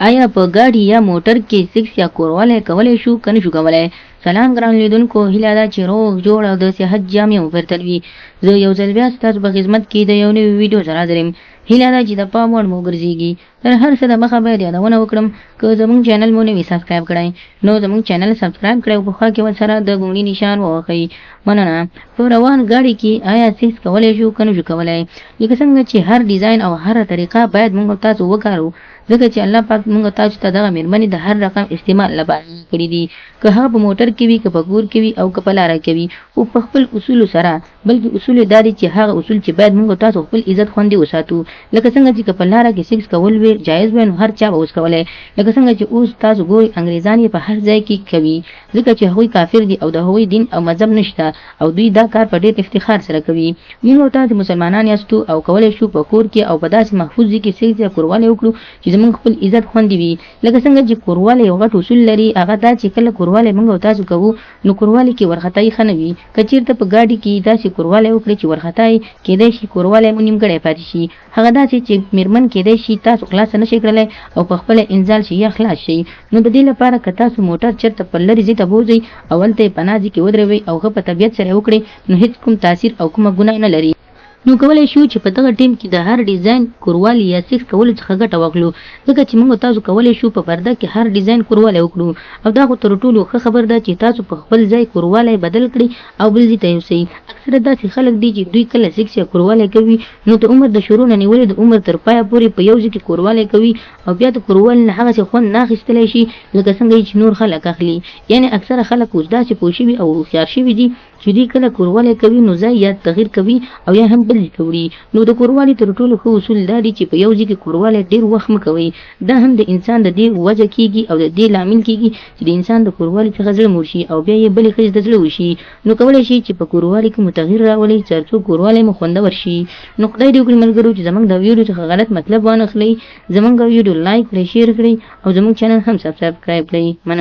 آیا په ګاډي یا موټر کې سکس یا کوروالی کولی شو که نشو کولی؟ سلام ګران لیدونکو، هیله ده چې روغ جوړ او د صحت جامې مو پر تن وي. زه یو ځل بیا ستاسو په خدمت کې د یو نوي ویډیو سره حاضر یم. هیله ده چې د پام وړ مو وګرځیږي. تر هر څه د مخه باید یادونه وکړم، که زموږ چینل مو نه وي سبسکرایب کړی نو زموږ چینل سبسکرایب کړئ او په خوا کې ورسره د ګونګړي نشان ووهئ. مننه. په روان ګاډي کې آیا سکس کولی شو که نشو کولی؟ لکه څنګه چې هر ډیزاین او هره طریقه باید موږ تاسو وکارو، ځکه چې الله پاک موږ تاسو ته دغه میرمنې د هر رقم استعمال لپاره کړې دي، که هغه په موټر کې وي، که په کور کې وي او که په لاره کې وي، خو په خپل اصولو سره. بلکې اصول یې دا دي چې هغه اصول چې باید موږ تاسو خپل عزت خوندي وساتو. لکه څنګه چې که په لاره کې سکس کول وی جایز وای نو هر چا به اوس کولای، لکه څنګه چې اوس تاسو ګورئ انګریزان یې په هر ځای کې کوي، ځکه چې هغوی کافر دي او د هغوی دین او مذهب نشته او دوی دا کار په ډیر افتخار سره کوي. موږ او تاسو مسلمانان یاستو او کولای شو په کور کې او په داسې محفوظ ځای کې سکس یا کوروالی وکړو چې زموږ خپل عزت خوندي وي. لکه څنګه چې کوروالی یو غټ اصول لري، هغه دا چې کله کوروالی موږ او تاسو کوو نو کوروالی کې ورخطایي ښه نه وي. که چیرته په ګاډي کې داسې کوروالی وکړئ چې ورخطا یې، کیدای شي کوروالی مو نیمګړی پاتې شي. هغه داسې چې میرمن کیدای شي تاسو خلاصه نشئ کړلی او په خپله انزال شئ یا خلاص شئ. نو د دې لپاره که تاسو موټر چرته په لرې ځای ته بوځئ او هلته یې پناه ځای کې ودروئ او ښه په طبیعت سره یې وکړئ نو هیڅ کوم تاثیر او کومه ګناه نه لري. نو کولای شو چې په دغه ټیم کې د هر ډیزاین کوروالی یا سکس کولو څخه ګټه واخلو، ځکه چې موږ تاسو کولای شو په پرده کې هر ډیزاین کوروالی وکړو او دا خو تر ټولو ښه خبر ده چې تاسو په خپل ځای کوروالی بدل کړئ او بل ځای ته یوسئ. اکثره داسې خلک دي چې دوی کله سکس یا کوروالی کوي نو د عمر د شروع نه نیولې د عمر تر پایه پورې په یو ځای کې کوروالی کوي او بیا د کوروالي نه هغسې خوند نه اخیستلی شي لکه څنګه یې چې نور خلک اخلي. یعنې اکثره خلک اوس داسې پوه شوي او هوښیار شوي دي چې دوی کله کوروالی کوي نو ځای یا تغیر کوي او یا هم بل ځای ته وړي. نو د کوروالي تر ټولو ښه اصول دا دي چې په یو ځای کې کوروالی ډېر وخت مه کوئ. دا هم د انسان د دې وجه کېږي او د دې لامل کېږي چې د انسان د کوروالي څخه زړه موړ شي او بیا یې بلې ښځې ته زړه وشي. نو کولای شئ چې په کوروالي کې مو تغیر راولئ ترڅو کوروالی مو خوندور شي. نو خدای دې وکړي ملګرو چې زموږ دا ویډیو څخه غلط مطلب وانخلئ. زموږ ویډیو لایک کړئ، شیر کړئ او زموږ چینل هم سبسکرایب کړئ. مننه.